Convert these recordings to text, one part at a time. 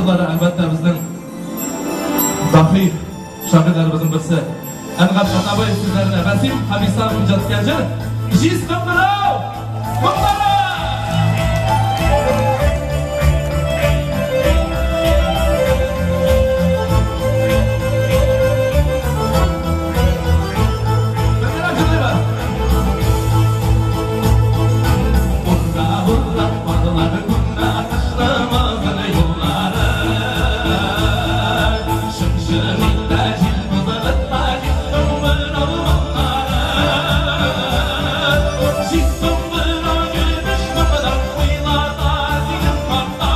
Авторлары, әлбәттә, безнең даһи шагыйрьләребезнең берсе Әнгам Атнабаев сүзләренә Вәсим Хабисанов иҗат иткән җыр Җиз кыңгырау! Моңнары! Бергәләп җырлыйбыз. Ура, ура, парлар күмә тышламаган юллары. Шым-шым итә җил кузгатма җиз кыңгырау моңнары. Җиз кыңгырау көмеш моңнар уйлата синең хакта.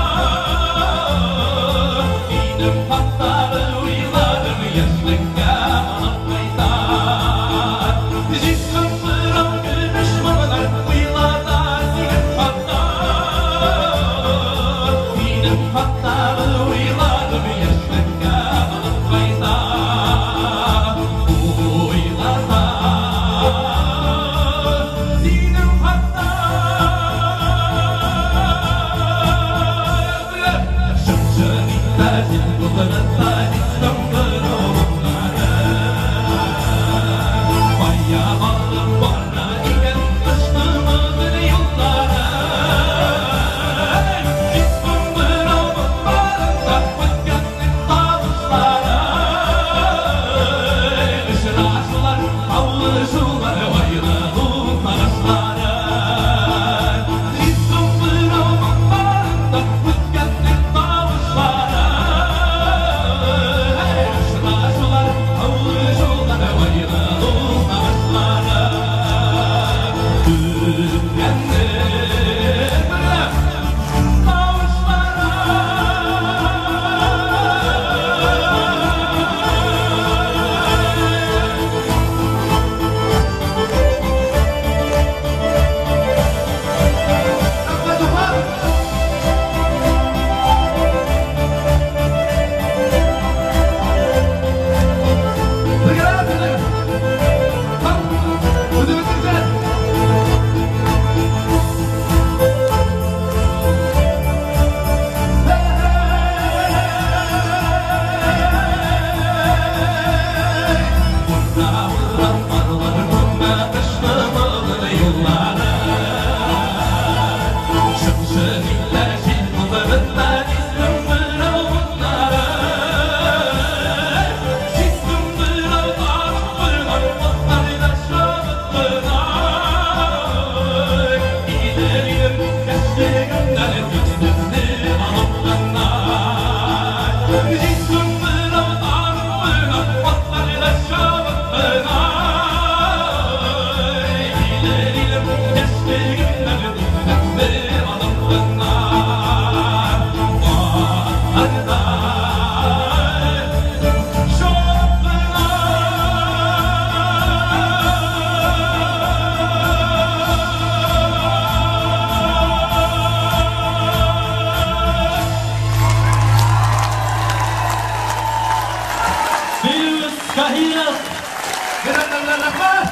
Минем хактагы уйларым яшьлеккә алып кайта. Җиз кыңгырау көмеш моңнар уйлата синең хакта. Минем хактагы уйларым яшьлеккә алып кайта. Уйлата синең хакта. Шым-шым итә җил кузгатса җиз кыңгырау моңнары. Кая алып бара икән кышкымызның юллары. Җиз кыңгырау моңнарында үткәннең тавышлары. Очрашулар, кавышулар, аерылу сагышлары. Җиз кыңгырау моңнарында үткәннең тавышлары. Очрашулар, кавышулар, аерылу сагышлары. Үткәннең бергәләп тавышлары. Рәхмәт, Уфа! Бергәләп җырлыйбыз. Һәм үзебезнеңчә. Ура, ура, парлар күмә тышламаган юллары. Шым-шым итә җил кузгатса җиз кыңгырау моңнары. Җиз кыңгырау тагып куйган атларда чабып кына. Килер идем яшьлегемнән йөземне алып кына. Җиз кыңгырау тагып куйган атларда чабып кына. Килер идем яшьлегемнән йөземне алып кына. Атларда чабып кына. Филүс Каһиров! Бирәннәр, рәхмәт!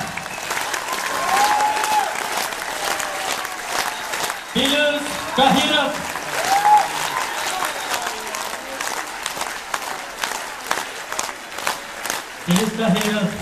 Филүс Каһиров! Филүс Каһиров!